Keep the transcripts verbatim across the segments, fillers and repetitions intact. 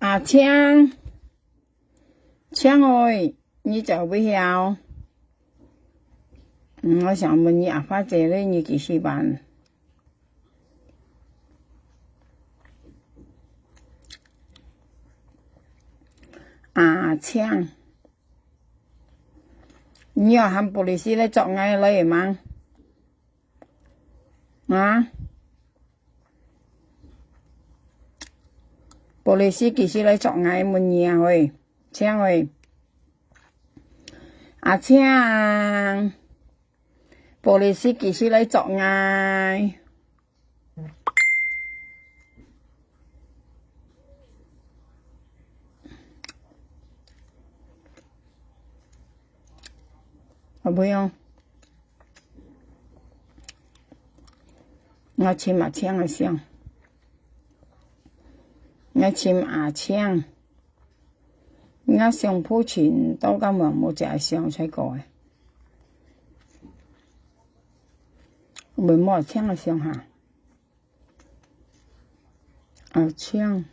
阿青，青妹，你在位無？嗯，𠊎想問你阿花姐咧，你幾時還？阿青，你有喊police來捉𠊎來嗎？啊？ police幾時來捉𠊎問你啊喂，青喂。阿青，police幾時來捉𠊎？啊，不用。𠊎尋阿青个相。 𠊎尋阿青，𠊎相簿尋到今無，無隻相在過誒。問無阿青个相哈？阿青，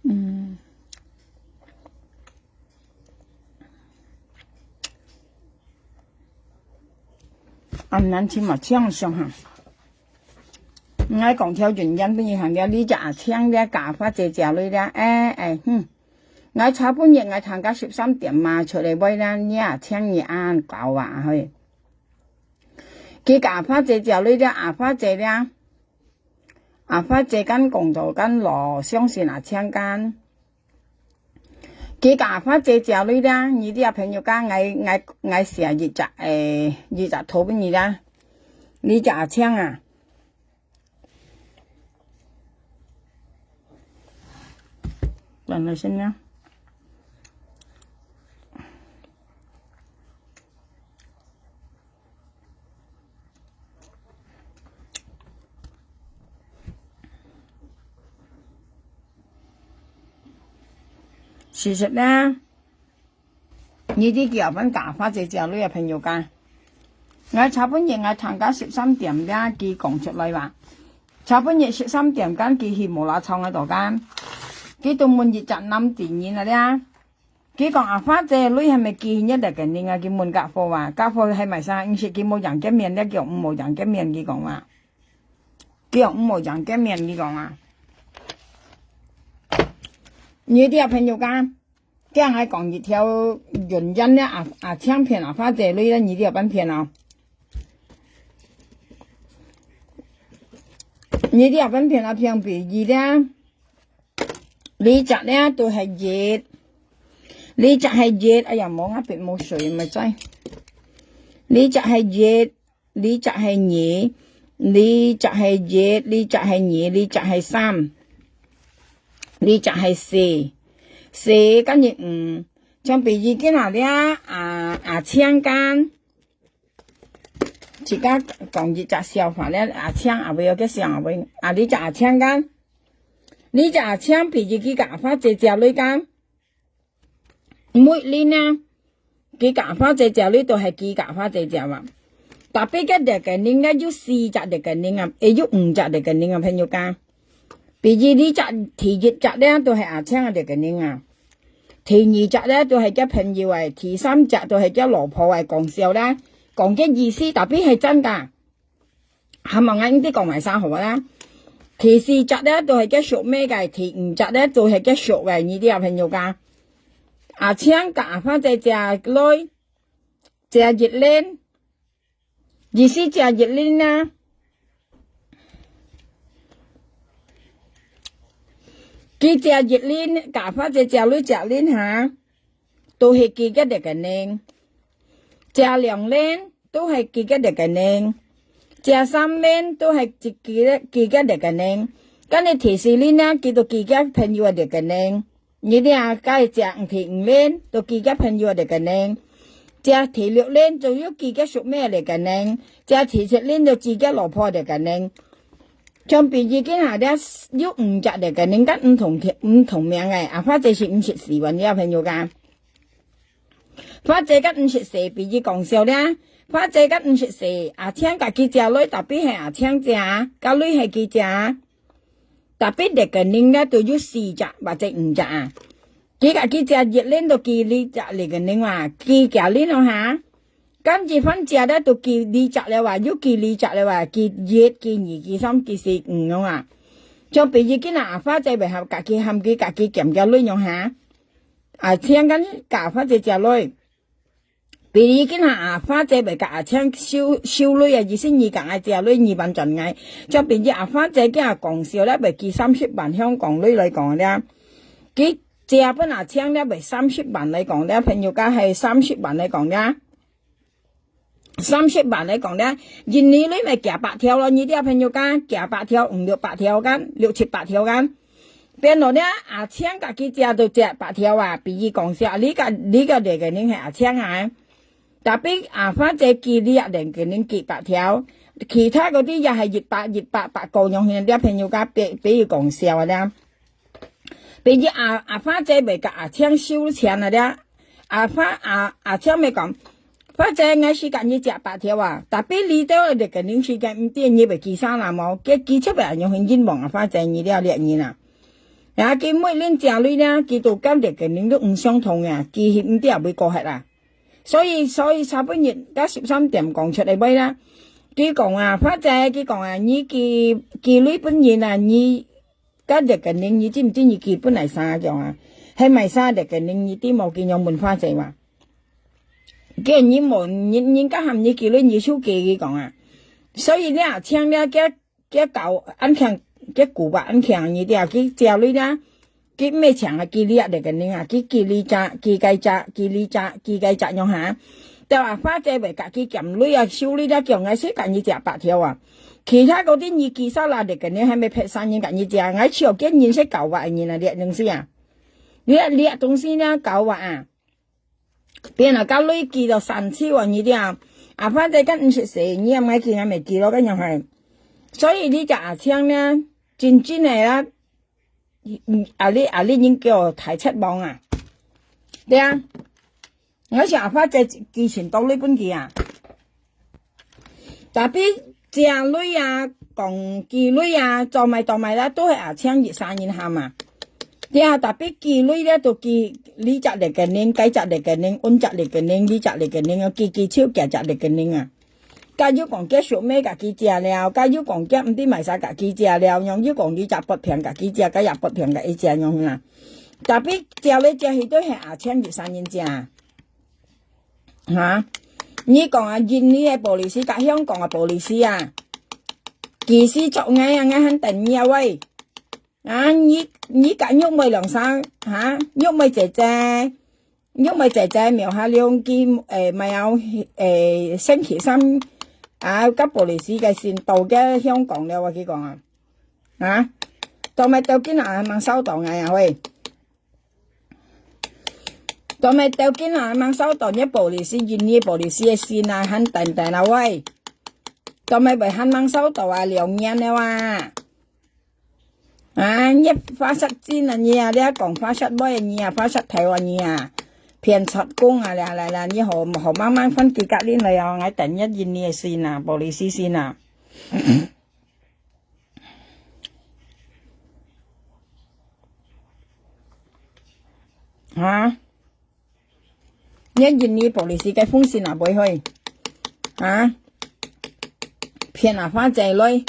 嗯。 恁難尋嘛，青相哈。𠊎講條原因分你聽，這隻阿青這佮阿花姐借鐳這，哎，哎，哼。𠊎昨晡日𠊎通到十三點嘛，出來買這，你阿青你恁搞啊，嘿。佢佮阿花姐借鐳這，阿花姐這，阿花姐敢講到敢老相信阿青敢。 佢佮阿花姐借鐳這，你這朋友講，𠊎，𠊎，𠊎寫一隻，誒，一隻圖分你啦。你隻阿青啊。等下先啦。 事實呢，你知佢有份佮阿花姐借鐳个朋友講，𠊎昨晡日𠊎通到十三點這，佢講出來話，昨晡日十三點間佢去無啦唱个度間，佢都問一隻男仔人啊這， 佢講阿花姐鐳係毋係寄一隻个人啊？佢問家伙啊，家伙係毋係生日，佢無樣見面，這叫無樣見面，佢講啊。叫無樣見面，佢講啊。你這朋友講，聽𠊎講一條原因呢，阿，阿青騙阿花姐鐳呢，你這般騙啊。你這般騙啊，騙別人呢。 這隻呢都係一，這隻係一，哎呀，無，𠊎筆無水，毋知。這隻係一，這隻係二，這隻係一，這隻係二，這隻係三，這隻係四，四跟住五，像比如今下這，啊，啊，青間， 自家講一隻笑話咧，阿青阿妹个笑話，啊，這隻阿青間，這隻阿青比如佢佮阿花姐借鐳間，每日呢，佢佮阿花姐借鐳都係佢佮阿花姐借嘛。Tapi該rekening呢，有四隻rekening啊，誒，有五隻rekening啊，朋友講。 比如這隻第一隻呢，都係阿青个rekening啊。第二隻呢，都係佢朋友个。第三隻都係佢老婆个，講笑啦。講个意思，tapi係真个。還望𠊎呢啲講埋生好啦。第四隻呢，都係佢熟妹个。第五隻呢，都係佢熟个。你知啊，朋友講。阿青佮阿花姐借鐳，借一輪， 意思借一輪啊。佢借一輪，佮阿花姐借鐳借輪哈，都係佢个rekening。借兩輪，都係佢个rekening。借三輪，都係佢个，佢个rekening。跟住第四輪呢，佢都佢个朋友个rekening。 你這啊，該借第五輪，都佢个朋友个rekening。借第六輪，就有佢个熟妹个rekening。借第七輪，就佢个老婆个rekening。像比如今下這有五隻rekening，但毋同，毋同名个，啊，或者係毋識字，你个朋友講。或者个毋識字，比如講笑咧，或者个毋識字，阿青佮佢借鐳，tapi係阿青借，該鐳係佢借。Tapi rekening呢都有四隻或者五隻啊。佢家己借一輪都寄二隻rekening啊，寄幾輪哦哈？敢一番借呢都寄二隻了啊，又寄二隻了啊，寄一、寄二、寄三、寄四、五樣啊。像比如今日阿花姐會合家己喊佢家己減幾輪樣哈？啊，請緊甲阿花姐借鐳。比如今下阿花姐會甲阿青收收鐳啊，意思你甲𠊎借鐳，你還轉𠊎。像比如阿花姐今下講笑咧，會寄三十萬香港鐳來講咧，佢借分阿青咧，會三十萬來講咧，朋友家係三十萬來講咧。三十萬來講咧，印尼鐳咪幾百條咯，你兜朋友家幾百條，五六百條間，六七百條間。變到咧，阿青家己借都借百條啊，比如講笑，你个你个rekening係阿青啊，tapi阿花姐寄你个rekening寄百條，其他嗰啲也係一百、一百、百個樣，你兜朋友家比比如講笑啊咧。比如阿阿花姐會甲阿青收錢啊咧，阿花阿阿青咪講，花姐，𠊎是甲你借百條啊，tapi你兜个rekening時間毋知你會寄啥啦無？佢寄出來樣形冤枉啊，花姐你了了人啊。呀，佢每輪借鐳咧，佢都甲rekening都毋相同啊，寄去毋知會過忒啊。所以所以昨晡日甲十三點講出來尾啦，佢講啊，花姐，佢講啊，你寄寄鐳分人啊，你甲rekening你知毋知你寄分哪儕樣啊？係買啥rekening你知無？佢樣問花姐話。既然你無人人家喊你寄鐳，你手寄佢講啊。所以咧，請咧，佢佢搞安強，佢古巴安強，你知啊？佢借鐳咧，佢毋係請啊，寄你啊，rekening啊，佢寄你隻，寄該隻，寄你隻，寄該隻樣哈。對啊，花姐會甲佢減鐳啊，收鐳咧，叫𠊎先甲你借百條啊。其他嗰啲你寄啥啦，rekening係咪別儕人甲你借？𠊎只有見人識搞啊，人啊，這東西啊，這這東西呢，搞啊啊！變啊，甲鐳寄到三次啊，你知啊？阿花姐甲毋識死，你也毋愛寄，也袂寄咯，該樣係。所以你隻阿青呢，真真个啦，嗯，啊你啊你應該大賊王啊，對啊。 𠊎想阿花姐寄盡多鐳分佢啊。Tapi借鐳啊，講寄鐳啊，做麼做麼啦，都係阿青一儕人喊啊。對啊，tapi寄鐳咧，都寄你隻rekening，該隻rekening，恩隻rekening，你隻rekening，寄寄手幾隻rekening啊。甲又講結束咩甲佢借了，甲又講結毋知買啥甲佢借了，樣又講你隻發票甲佢借，甲也發票甲佢借樣啦。Tapi借來借去都係阿青一儕人借。 哈？你講啊，印尼个police甲香港个police啊，幾時捉𠊎啊？𠊎還等你啊喂！啊，你你甲玉妹兩儕，哈？玉妹姐姐，玉妹姐姐苗下兩支，誒，咪有，誒，星期三，啊，甲police个信到个香港了，我佢講啊，啊，到尾到今啊，還吂收到𠊎啊喂！ 到尾到今啊，吂收到你police，印尼police个信啊，還等等啊喂。到尾會還吂收到啊，兩年了啊。啊，你發失真啊你啊，你講發失尾啊你啊，發失頭啊你啊，騙賊公啊，來來來，你好好慢慢翻幾格恁來哦，𠊎等一印尼个信啊，police信啊。 哈？你印尼police个風信啊，袂會？啊？騙啊，花姐來。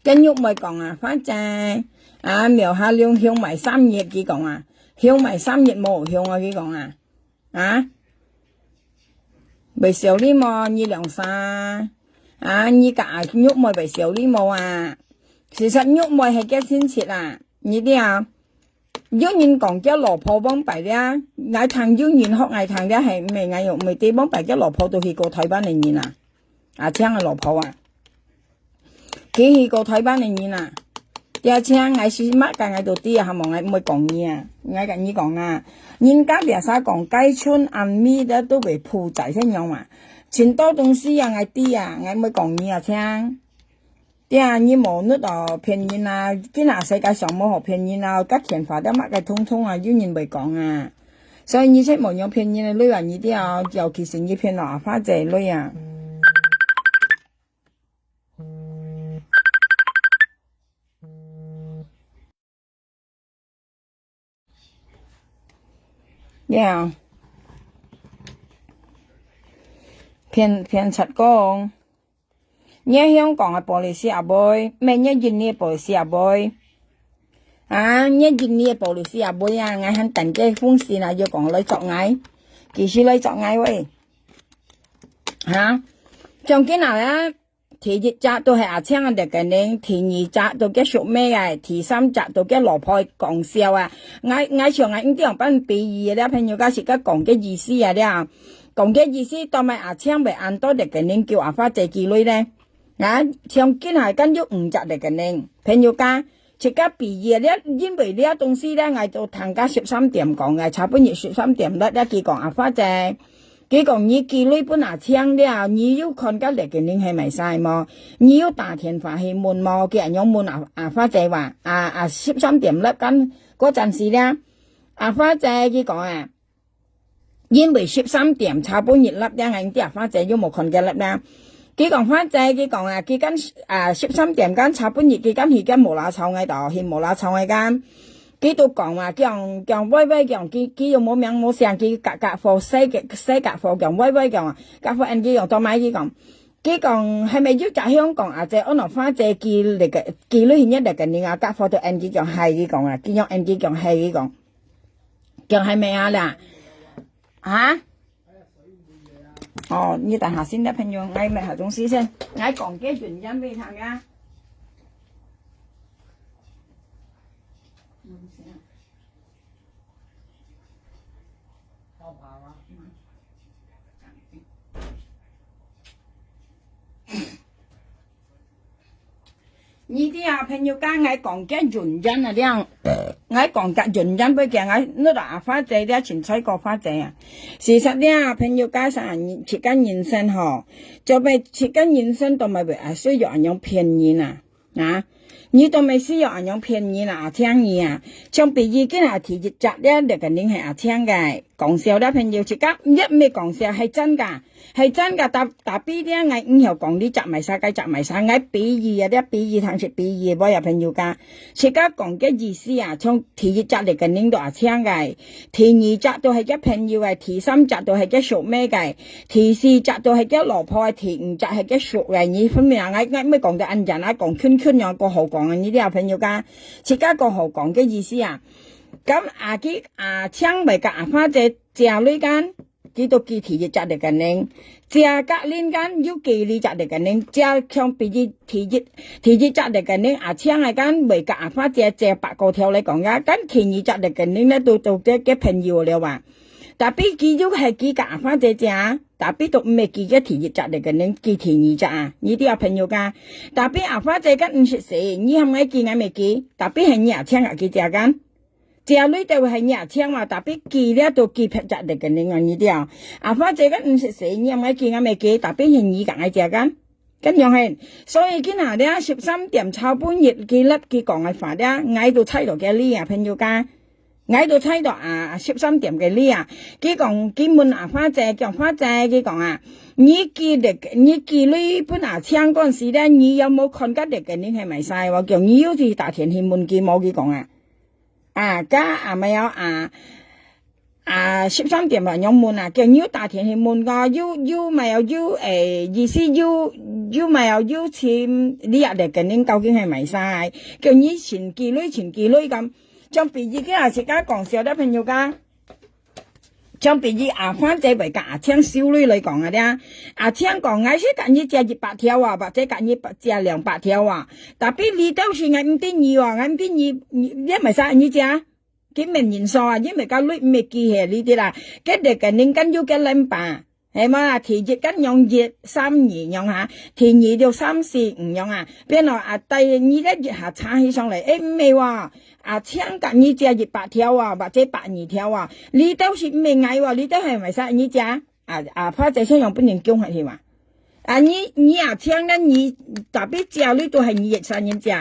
跟玉妹講啊，花姐，啊，苗下兩香買三月，佢講啊，香買三月無香啊，佢講啊。 啊？會笑你無？你兩儕？啊，你甲阿玉妹會笑你無啊？事實玉妹係佢親戚啊，你知啊？有人講佢老婆往擺咧，𠊎聽有人學𠊎聽咧，係毋係𠊎又毋係知往擺佢老婆都係過台灣个人啊？阿青个老婆啊。 佢係過台灣个人啊。這請𠊎係麼个𠊎都知啊，還無𠊎毋會講你啊。𠊎甲你講啊，人家biasa講雞春暗味个都會負債先樣嘛。盡多東西啊，𠊎知啊，𠊎毋會講你啊，請。對啊，你無努力哦，騙人啊，今下世界上無好騙人啊，甲錢花到麼个通通啊，有人會講啊。所以你切莫用騙人个鐳啊，你知啊，尤其是你騙老阿花姐个鐳啊。呀，騙，騙賊講，你香港个policy也會，毋係你印尼个policy也會。啊，你印尼个policy也會啊，𠊎還等這封信啊，又講來捉𠊎，繼續來捉𠊎喂。哈？將今日啊，第一隻都係阿青个rekening，第二隻都个小妹个，第三隻都个老婆講笑啊。𠊎，𠊎想𠊎毋知樣般比喻个了，朋友家自家講个意思啊了。講个意思，到尾阿青會恁多rekening叫阿花姐寄鐳呢？啊，像今下間有五隻rekening，朋友家，自家比喻个了，因為這東西了，𠊎都聽个十三點講个，昨晡日十三點了，了佢講阿花姐。 佢講你寄鐳分阿青了，你有看該rekening係麼儕無？你有打電話去問無？佢恁樣問阿，阿花姐話，啊，啊，十三點了間，該陣時了，阿花姐佢講啊，因為十三點昨晡日了，了，𠊎知阿花姐又無看該了啦。佢講花姐，佢講啊，佢間，啊，十三點間昨晡日佢間去間無啦吵个到，去無啦吵个間。 佢都講話，講，講喂喂講，佢，佢又無名無姓，佢甲，甲貨，洗个，洗甲貨，講喂喂講，甲貨恁佢講，做麼佢講，佢講，係毋係有隻香港阿姐，安到花姐寄該个，寄鐳去若个人啊，甲貨都恁佢講，係佢講啊，佢用恁佢講，係佢講，講係毋係啊啦？啊？哦，你等下先啦，朋友，𠊎買下東西先，𠊎講个原因分你聽啊。 你知啊，朋友家，𠊎講个原因啊，這樣，𠊎講个原因，背景𠊎，你同阿花姐這，清楚過花姐啊。事實這，朋友家，啥人，自家人生吼，做咩自家人生都毋會需要恁樣騙人啊。 啊，你都毋需要恁樣騙人啊，阿青你啊。像比如今下第一隻了，這个人係阿青个，講笑了朋友，自家，也毋係講笑，係真个，係真个。打，打比了，𠊎毋曉講你隻麼儕，該隻麼儕，𠊎比喻啊，這比喻，通識比喻，無啊，朋友家。自家講个意思啊，像第一隻這个人都阿青个， 第二隻都係个朋友个，第三隻都係个小妹个，第四隻都係个老婆个，第五隻係个叔个。你分明啊，𠊎，𠊎毋係講到恁樣啊，講圈圈樣，過好講啊，你這朋友家，自家過好講个意思啊。咁啊，佢，啊，請問个阿花姐借鐳間，佢都寄第一隻這个人，借隔鄰間又寄二隻這个人，借像比如第一，第一隻這个人，啊，請个間，問个阿花姐借八個條來講呀，間第二隻這个人呢，都，都个，个朋友了哇。 Tapi佢又係寄个阿花姐借啊，tapi都毋係寄个第一隻這个人，寄第二隻啊，你知啊朋友家。Tapi阿花姐个毋識死，你喊𠊎寄𠊎乜寄，tapi係你阿青个佢借間。借鐳都係你阿青嘛，tapi寄了都寄別隻這个人啊，你知啊。阿花姐个毋識死，你喊𠊎寄𠊎乜寄，tapi係你个𠊎借間。 恁樣係，所以今下這十三點昨晡日佢立佢講个話這，𠊎都猜到个理啊，朋友家。𠊎都猜到啊，十三點个理啊。佢講，佢問阿花姐，講花姐，佢講啊，你寄這，你寄鐳分阿青該時咧，你有無看該這个人係麼儕？𠊎講，你有去打電去問佢無？佢講啊，啊，該啊，無有啊， 啊，十三點啊，仰問啊，叫你打電去問个，有，有無有，誒，意思有，有無有尋，你也來跟人究竟係麼儕，叫你尋寄鐳，尋寄鐳咁。像比如个啊，自家講笑个朋友家，像比如啊，反正會甲阿青收鐳來講啊，這，阿青講，𠊎係甲你借一百條啊，或者甲你借兩百條啊，tapi你都是𠊎毋知你啊，𠊎毋知你，你，你也麼儕，你借。 佢問人數啊，因為該鐳毋係寄係你知啦，該个个人間有个number，係無啦？第一間用一三二樣哈，第二就三四五樣啊，變咯啊，第二个一下查起上來，誒，毋係喎，啊，請甲你借一百條啊，或者百二條啊，你都是毋係𠊎喎，你都係麼儕你借？ 啊，啊，花姐想用分人降下去嘛。啊，你，你也請了，你，tapi借鐳都係你一儕人借。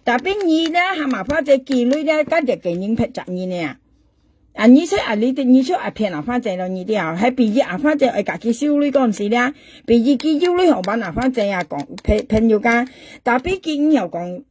Tapi你呢，喊阿花姐寄鐳呢，該个个人別責任呢啊。啊，你說啊，你，你說啊，騙阿花姐咯，你知啊，還比喻阿花姐愛家己收鐳講是呢，比喻佢有鐳好辦阿花姐啊，講，朋，朋友家，tapi佢毋曉講，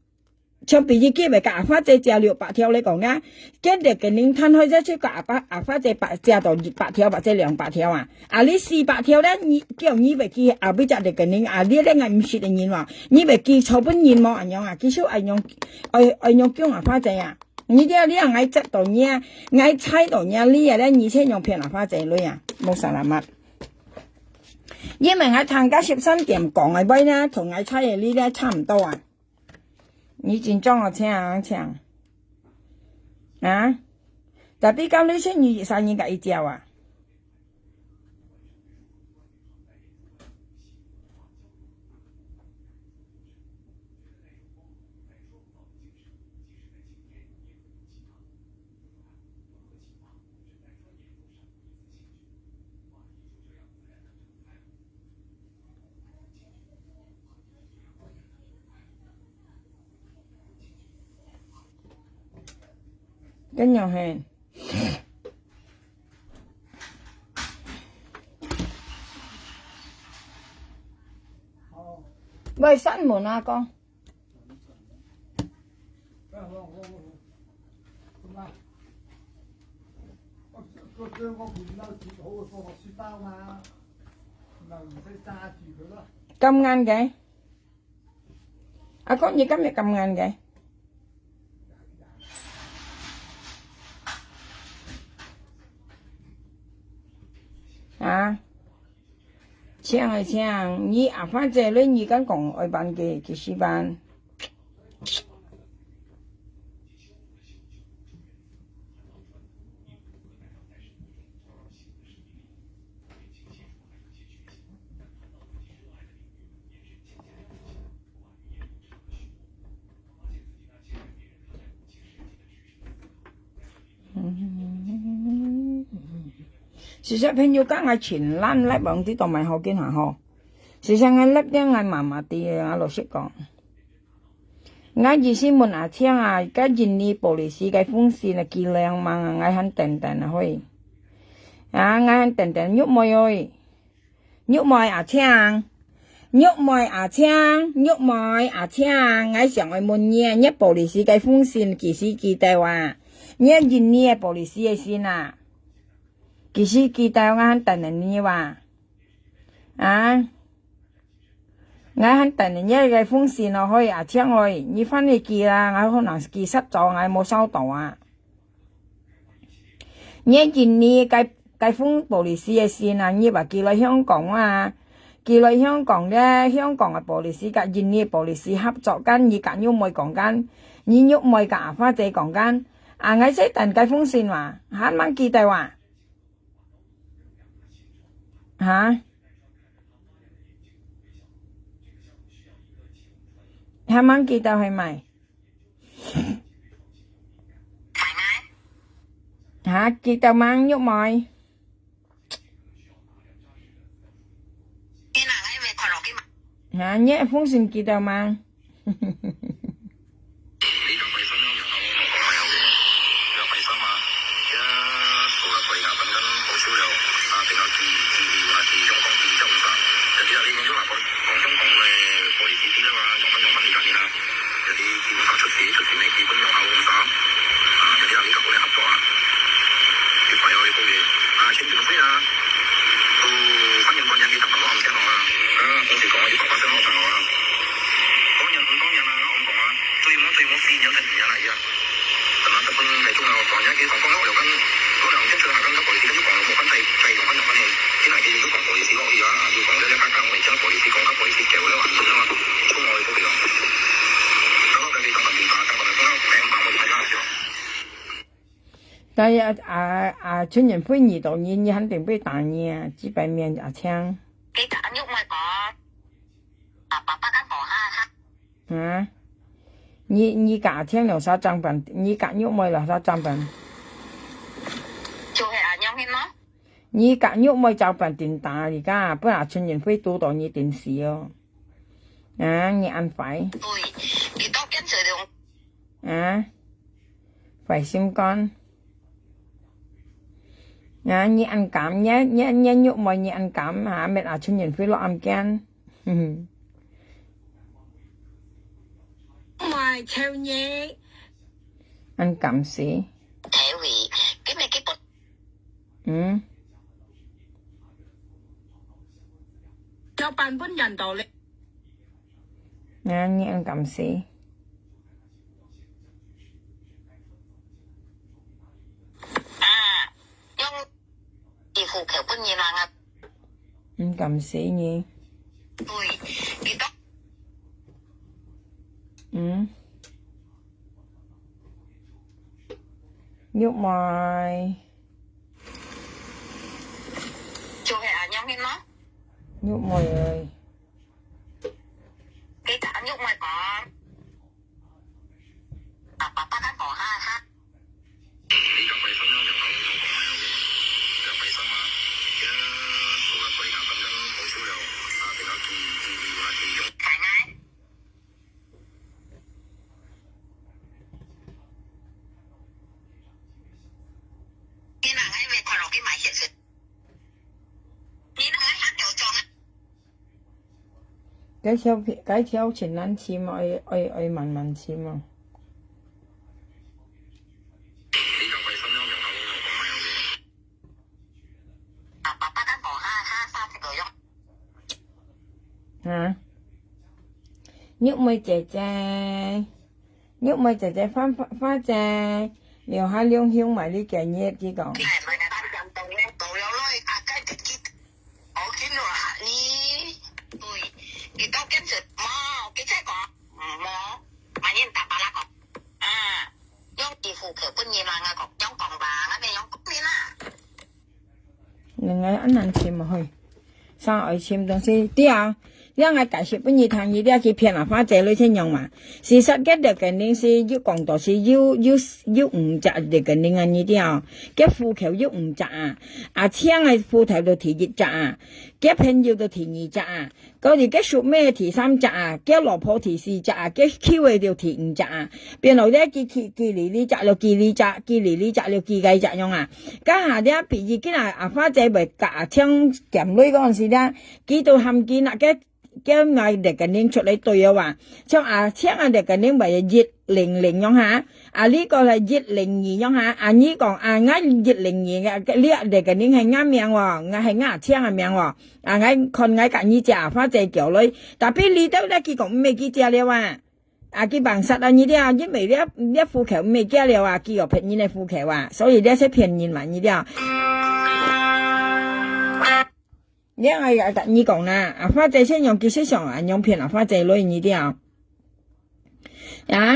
像比如佢會甲阿花姐借六百條來講啊，見到个人攤開隻手甲阿爸阿花姐借到一百條或者兩百條啊，啊你四百條咧，你叫你會記後尾隻个人啊，你咧，𠊎毋識个人嘛，你會記錯分人無？恁樣啊，其實恁樣，愛愛樣講阿花姐啊，你這你啊，𠊎接到你啊，𠊎猜到你啊，你啊咧，你先用騙阿花姐來啊，無啥啦嘛。因為𠊎聽个十三點講个話呢，同𠊎猜个你咧差毋多啊。你真正哦，請請啊！Tapi kalau你生日个一條啊？恁樣嘿。喂，閂門啊，哥。咁晏个？阿哥，你今日咁晏个？啊？請啊請，你阿發姐，你你敢講愛辦个，幾時辦？ 嗯，其實朋友講𠊎盡懶，來往這度買好緊下吼。其實𠊎力量𠊎麻麻地啊，老實講。𠊎意思問阿青啊，該印尼policy个風信啊，幾靚吂啊？𠊎還等等啊，會。啊，𠊎還等等玉妹喂。 玉妹阿青，玉妹阿青，玉妹阿青，𠊎想愛問你，你policy个風信幾時寄到啊？你印尼个policy个信啊？幾時寄到？𠊎還等等你哇。啊？𠊎還等等你个風信哦，嘿，阿青嘿，你快點寄啦，𠊎可能寄失咗，𠊎無收到啊。 你印尼个，个封policy个信啊，你話寄來香港啊，寄來香港咧，香港个policy甲印尼个policy合作，跟你甲玉妹講跟，你玉妹甲阿花姐講跟，啊，𠊎先等該封信嘛，還吂寄到啊？哈？還吂寄到係咪？ 哈，寄到吂，玉妹？哈，你个風信寄到吂？但係啊，啊，啊，陳仁輝遇到你，你肯定會打你啊，幾百面阿青。你打玉妹講，啊，爸爸跟我哈哈。 啊？你，你甲青了啥裝扮？你甲玉妹了啥裝扮？就係恁樣个嗎？你甲玉妹裝扮點打而家，本來陳仁輝堵到你點死哦。啊，你恁壞。對，你都變成兩啊？壞心肝。啊，你恁敢，你，你，你玉妹你恁敢，啊，搣啊陳仁輝落暗間。係臭你。恁敢死。體會，今日佢不嗯。有版本人道理。啊，你恁敢死。啊，用支付口本人啊。嗯，感謝你。對，你都嗯。玉妹。就係恁樣个咯。玉妹。佢同玉妹講。 啊，爸爸佢講下，哈。該條片，該條真難尋啊，愛，愛，愛慢慢尋啊。啊，玉妹姐姐。 玉妹姐姐，花，花，花姐，留下兩兄妹你今日佢講。另外，恁難尋啊，嘿。啥愛尋東西？對啊，你愛解釋分你聽，你這去騙啊，花姐女先用嘛。事實个rekening係有講到係有，有，有五隻rekening啊，你知啊？个戶口有五隻啊，阿青个戶頭就第一隻啊，个朋友就第二隻啊。 該日个叔妹第三隻啊，个老婆第四隻啊，个舅个就第五隻啊。變到咧，寄，寄，寄離離隻了，寄離隻，寄離離隻了，寄該隻樣啊。該下咧，比如今啊，阿花姐會甲阿青減鐳嗰陣時咧，佢都喊佢拿个，个買rekening出來對哦啊。像阿青啊，rekening會一零零樣哈，啊，你个係一零二樣哈，啊，你講啊，𠊎一零二个，你rekening係𠊎名哦，𠊎係𠊎阿青个名哦。 啊，𠊎看𠊎甲你姐，花姐叫來，tapi你兜咧，佢講毋係佢姐了啊。啊，佢放殺啊，你了，因為這，這戶口毋係佢了啊，佢有別人个戶口啊，所以這係騙人嘛，你了。你愛甲你講啦，啊，花姐先用技術上啊，用騙啊，花姐來你了。 啊，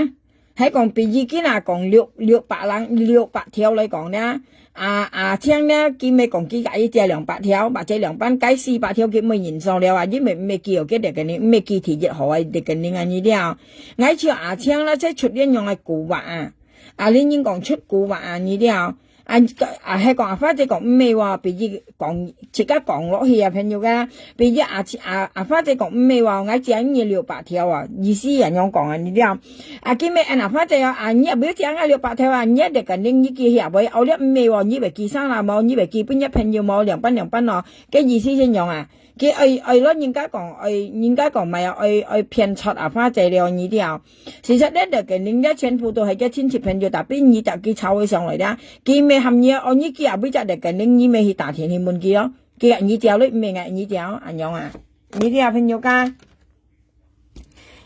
還講比如今啊講六，六百人，六百條來講呢，啊，啊，像呢，佢乜講佢个一隻兩百條，或者兩百，該四百條佢乜認數了啊，因為毋係佢有个rekening，毋係佢第一號个rekening啊，你了。𠊎像阿青啦，這出這樣个古話啊，啊，你人講出古話啊，你了。 啊，啊，係講阿花姐講毋係哦，比如講，自家講落去啊，朋友啊，比如阿，阿，阿花姐講毋係哦，𠊎借你六百條啊，意思係恁樣講啊，你了。啊，今日恁阿花姐哦，啊，你也毋要借𠊎六百條啊，你也得跟你寄去啊，毋好，哦，你毋係哦，你會寄生啦無？你會寄分你朋友無？兩半兩半哦，个意思係樣啊。佢愛，愛老人家講，愛，人家講嘛，愛，愛騙出阿花姐了，你了。 事實咧，rekening咧全部都係个親戚朋友，tapi你搭佢吵起上來咧，佢乜喊你哦，你寄啊，每隻rekening，你乜去打電去問佢哦。佢个你借鐳，毋係𠊎你借哦，恁樣啊。你這朋友家，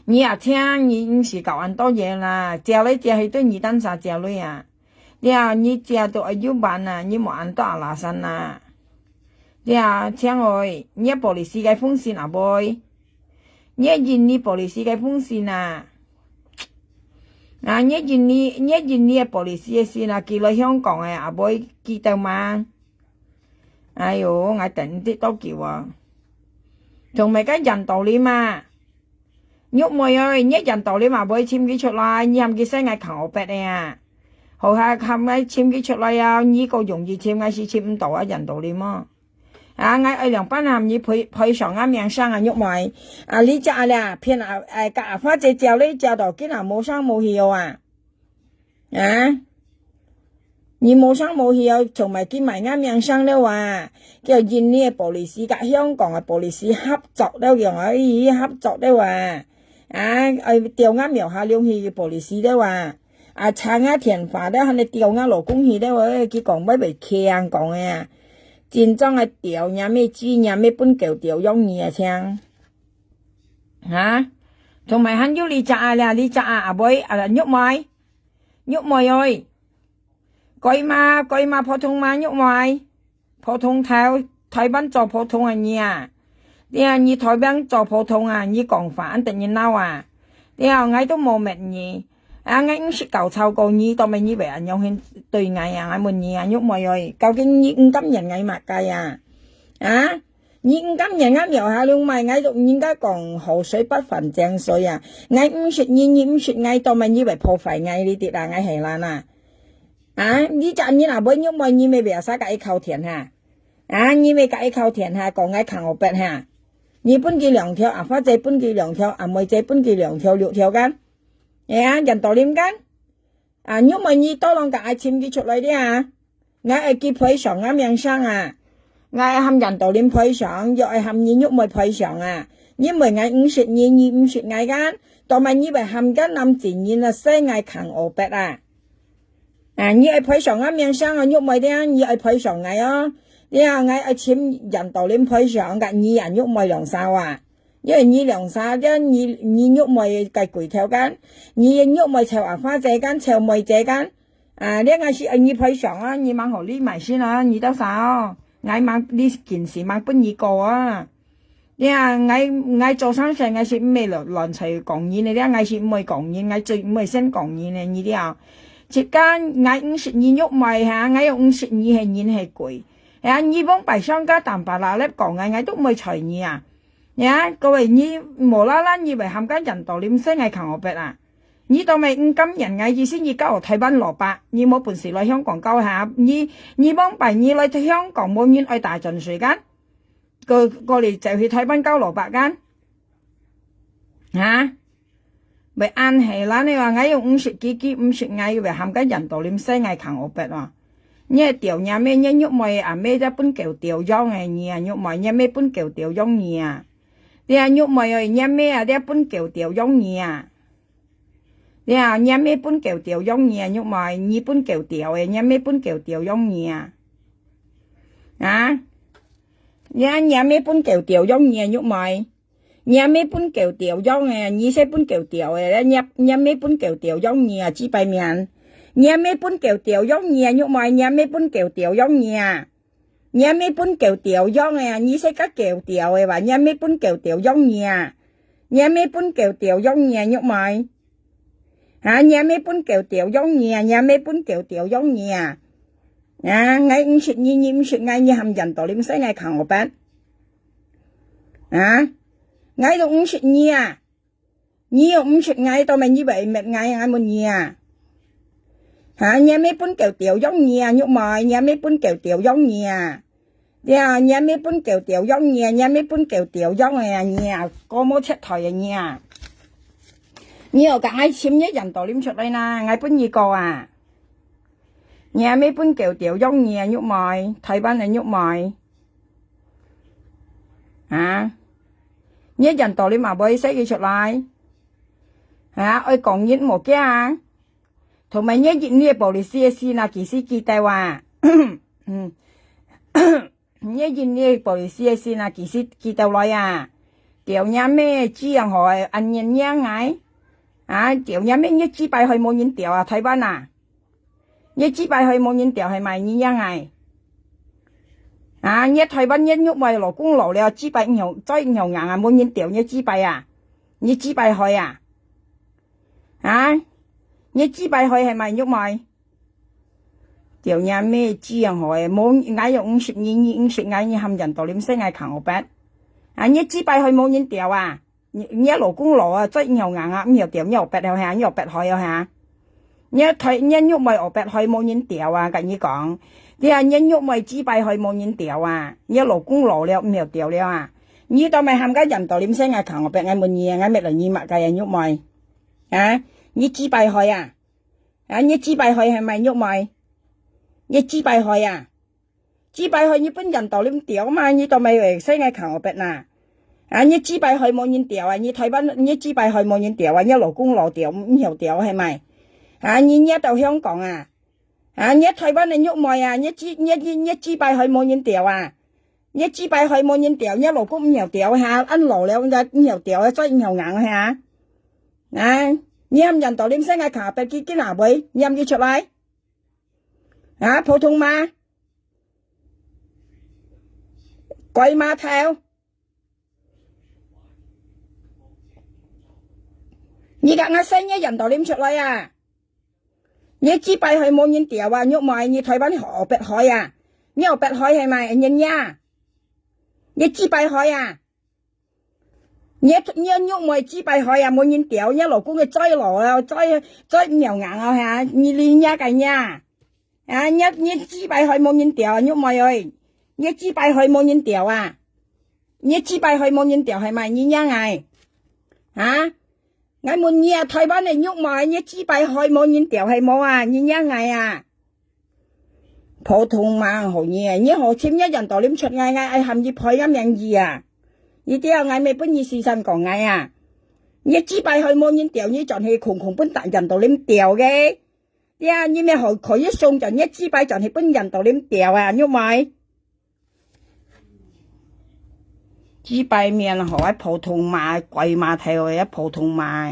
你也聽，你毋使搞恁多嘢啦，借來借去對你單儕借鐳啊。了，你借都愛有還啊，你莫恁多alasan啊。了，請問，你个policy个風險啊，會？ 你个印尼policy个風險啊。啊，你个印尼，你个印尼个policy个先啊，寄來香港个啊，會寄到嘛？哎喲，𠊎等你兜久啊。同埋个印度人嘛，玉妹啊，你个印度人嘛，會尋佢出來，你喊佢使𠊎扛我bet个啊。好下喊𠊎尋佢出來啊，你个容易尋，𠊎係尋毋到啊，印度人嘛。 啊，𠊎愛兩半喊你賠，賠償𠊎命生啊，玉妹。啊，你這咧，騙啊，哎，甲阿花姐借鐳借到今啊無聲無息哦啊。啊？你無聲無息哦，從來佢賣𠊎命生了啊。叫印尼个policy甲香港个policy合作了樣啊，咦，合作了啊。啊，愛調𠊎廟下龍去police了啊，啊，查𠊎電話了，還來調𠊎老公去了，佢講會會聽講个啊，真正个調若妹子若妹分狗調用你啊，像，啊，同埋還有你隻啊啦，你隻啊，阿妹啊，玉妹，玉妹哎。 該嘛，該嘛普通嘛，玉妹。普通台，台灣做普通个你啊。你啊，你台灣做普通啊，你講話恁得人惱啊。你啊，𠊎都無罵你。啊，𠊎毋識搞吵過你，到尾你會恁樣去對𠊎啊？𠊎問你啊，玉妹哎，究竟你毋甘願𠊎麼个啊？啊？ 你毋甘願𠊎廟下龍賣，𠊎都人家講河水不犯井水啊！𠊎毋識你，你毋識𠊎，到尾你會破壞𠊎哩，知啦，𠊎係啦呐。啊，你隻人啊，會玉妹，你乜會使佮佢靠天哈？啊，你乜佮佢靠天哈，講𠊎空烏白哈？你分佢兩條，阿花姐分佢兩條，阿妹姐分佢兩條，六條kan？哎呀，楊道林kan？ 啊，玉妹你到浪共𠊎尋佢出來了啊！𠊎愛佢賠償啊，名聲啊！𠊎愛喊楊道林賠償，又愛喊你玉妹賠償啊！因為𠊎毋識你，你毋識𠊎kan，到尾你會喊該男子人啊，使𠊎空烏白啊！啊，你愛賠償啊，名聲啊，玉妹了，你愛賠償𠊎哦！了，𠊎愛尋楊道林賠償，佮你啊，玉妹兩儕啊！ 因為你兩儕，這你，你玉妹个鬼頭kan，你玉妹湊阿花姐kan，湊妹姐kan，啊，這𠊎係愛你賠償啊，你吂好你買先啊，你到啥哦？𠊎吂，你件事吂分你過啊。這𠊎，𠊎做生事，𠊎係毋會亂，亂在講人个，這𠊎係毋會講人，𠊎最毋會先講人个，你了。自家𠊎毋識你玉妹哈，𠊎又毋識你係人係鬼。啊，你往擺上家淡白啦，你講𠊎，𠊎都毋會睬你啊。 呀，各位，你無啦啦你會喊該楊道林使𠊎空烏白啊？你到尾毋甘願𠊎意思，你教我台灣蘿蔔，你無本事來香港教下，你，你往擺你來香港無人愛打轉水kan？過，過來就去台灣教蘿蔔kan？哈？ 會恁係啦，你話𠊎又毋識佢，佢毋識𠊎，又會喊該楊道林使𠊎空烏白哦。你係調若妹，你玉妹阿妹這分狗調用个你啊，玉妹，若妹分狗調用你啊。你啊，玉妹哦，若妹啊，這分狗調用你啊。你啊，若妹分狗調用你啊，玉妹，你分狗調个，若妹分狗調用你啊。啊？你啊，若妹分狗調用你啊，玉妹。 若妹分狗調用个，你使分狗調个，若，若妹分狗調用你啊，幾擺面。若妹分狗調用你啊，玉妹，若妹分狗調用你啊。若妹分狗調用个，你使佮狗調个吧，若妹分狗調用你啊。若妹分狗調用你啊，玉妹。啊，若妹分狗調用你啊，若妹分狗調用你啊。啊，𠊎毋識你，你毋識𠊎，你喊楊道林使𠊎空烏白。 啊？𠊎都毋識你啊！你又毋識𠊎，到尾你會罵𠊎，𠊎問你啊！哈，若妹分狗調用你啊，玉妹，若妹分狗調用你啊！呀，若妹分狗調用你啊，若妹分狗調用个啊，你啊，過無切台个你啊！你又共𠊎尋你楊道林出來啦，𠊎分你過啊！若妹分狗調用你啊，玉妹，台灣个玉妹。 啊？你楊道林嘛會使佢出來？啊，愛講人無驚啊？同埋你，你个police个信啊，幾時寄到啊？嗯。你，你个police个信啊，幾時寄到來啊？調若妹子樣好个，恁樣樣啊？啊，調若妹，你幾擺去無人調啊，台灣啊？ 你幾擺去無人調，係麼个人樣啊？啊，你台灣你玉妹老公老了，幾擺以後，再以後硬啊，無人調，你幾擺啊？你幾擺去啊？啊？你幾擺去係麼个玉妹？調若妹子樣好个，無，𠊎又毋識你，你毋識𠊎，你喊楊道林使𠊎空烏白。啊，你幾擺去無人調啊？ 你，你老公老啊，再以後硬啊，毋曉調，你烏白了哈，你烏白害了哈。你台，你玉妹烏白害無人調啊，共你講。你啊，你玉妹幾擺害無人調啊，你老公老了，毋曉調了啊。你到尾喊該楊道林使𠊎空烏白，𠊎問你啊，𠊎搣來你麼个啊，玉妹？啊，你幾擺害啊？啊，你幾擺害係麼个玉妹？你幾擺害啊？ 幾擺害你分楊道林調嘛，你到尾會使𠊎空烏白哪？啊，你雞排害無人釣啊，你台灣，你雞排害無人釣啊，你老公老釣，毋曉釣係咪？啊，你惹到香港啊？啊，你台灣个玉妹啊，你雞，你，你，你雞排害無人釣啊？你雞排害無人釣，你老公毋曉釣哈，恁老了，毋曉釣，再毋曉硬哈？啊，你喊人到林生个卡，別佢今下會，你喊佢出來？啊，普通話，鬼碼頭。 你講𠊎生日人到你毋出來啊？你雞排害無人釣啊？玉妹，你台灣河北海啊？你河北海係咪？你呀？你雞排害啊？你，你玉妹雞排害啊？無人釣，你老公个嘴老啊，嘴，嘴苗硬啊哈？你，你呀个呀？ 啊，你，你雞排害無人釣啊，玉妹哎！你雞排害無人釣啊？你雞排害無人釣係咪？你惹𠊎？啊？𠊎問你啊，台灣个玉妹，你雞排害無人釣係無啊？你惹𠊎啊？普通話好你啊，你好尋你人到你毋出𠊎，𠊎愛喊你賠𠊎名義啊！你知啊，𠊎乜分你時間講𠊎啊！你雞排害無人釣，你轉去空空分人到你釣个。 呀，你乜好可以送轉，你雞排轉去分人到你釣啊，玉妹。雞排面好，還普通話，鬼碼頭个，普通話，